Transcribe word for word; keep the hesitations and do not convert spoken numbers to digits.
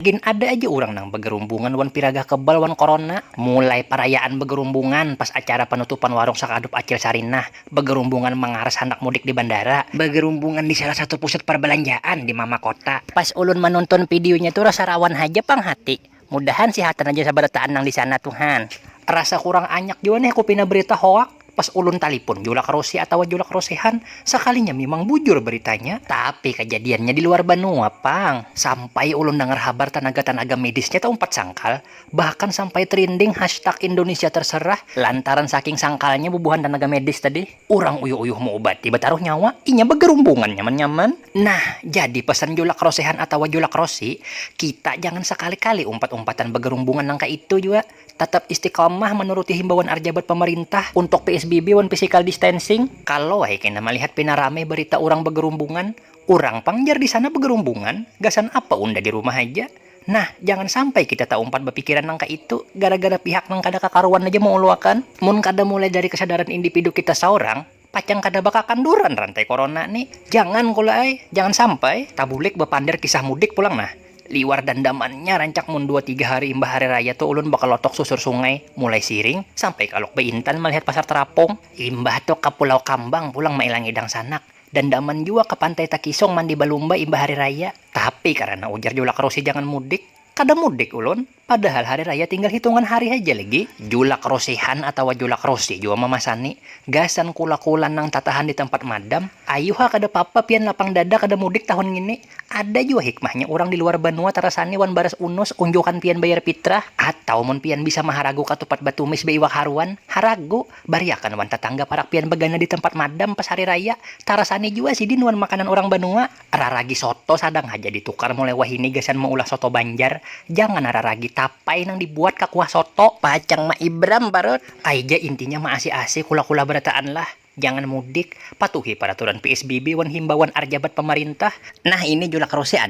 Gin ada aja urang nang bagarumbungan wan piragah kebal wan korona. Mulai parayaan bagarumbungan pas acara panutupan warung sakadup Acil Sarinah, bagarumbungan mangaras handak mudik di bandara, bagarumbungan di salah satu pusat parbalanjaan di mama kota. Pas ulun manonton videonya tu rasa rawan haja pang hati. Mudahan sihatan aja sabarataan nang di sana tuh han. Rasa kurang anyak jua nih aku pina berita hoak. Pas ulun talipun Julak Rosi atawa Julak Rosihan, sakalinya mimang bujur beritanya. Tapi kajadiannya di luar banua pang. Sampai ulun dangar habar tanaga-tanaga medisnya taumpat sangkal, bahkan sampai trending hashtag Indonesia terserah lantaran saking sangkalnya bubuhan tanaga medis tadi. Urang uyuh-uyuh maubati bataruh nyawa, inya bagarumbungan nyaman-nyaman. Nah, jadi pesan Julak Rosihan atawa Julak Rosi, kita jangan sakali-kali umpat-umpatan bagarumbungan nang kaitu jua. Tatap istiqamah manuruti himbauan arjabat pamarintah untuk P S B B wan physical distancing. Kalau ai kena malihat pina rame berita urang bagarumbungan, urang pang jar di sana bagarumbungan, gasan apa unda di rumah haja. Nah, jangan sampai kita taumpat bapikiran nang kaitu gara-gara pihak nang kada kakaruan haja mauluakan. Mun kada mulai dari kesadaran individu kita saurang, pacang kada bakakanduran rantai corona ni. Jangan kula ai, jangan sampai tabulik bapander kisah mudik pulang nah. Liwar dandamannya rancak mun dua tiga hari imbah hari raya tu ulun bakalotok susur sungai, mulai Siring sampai ka Lok Baintan malihat Pasar Terapung. Imbah tu ka Pulau Kambang pulang mailangi dangsanak. Dandaman jua ka Pantai Takisong mandi balumba imbah hari raya. Tapi karana ujar Julak Rosi jangan mudik, kada mudik ulun. Padahal hari raya tinggal hitungan hari haja lagi. Julak Rosihan atawa Julak Rosi jua mamasani, gasan kula-kula nang tatahan di tempat madam, ayuha kada papa pian lapang dada kada mudik tahun ngini. Ada jua hikmahnya urang di luar banua tarasani wan baras unus unjukan pian bayar pitrah, atau mun pian bisa maharagu katupat batumis baiwak haruan, haragu, bariakan wan tatangga parak pian bagana di tempat madam pas hari raya, tarasani jua sidin wan makanan urang banua. Raragi soto sadang haja ditukar mulai wahini gasan maulah soto Banjar. Jangan raragi tapai nang dibuat ka kuah soto. Pacang maibram parut. Aija intinya maasi-asi kula-kula barataan lah. Jangan mudik, patuhi paraturan P S B B wan himbauan arjabat pamarintah. Nah, ini Julak Rosi ada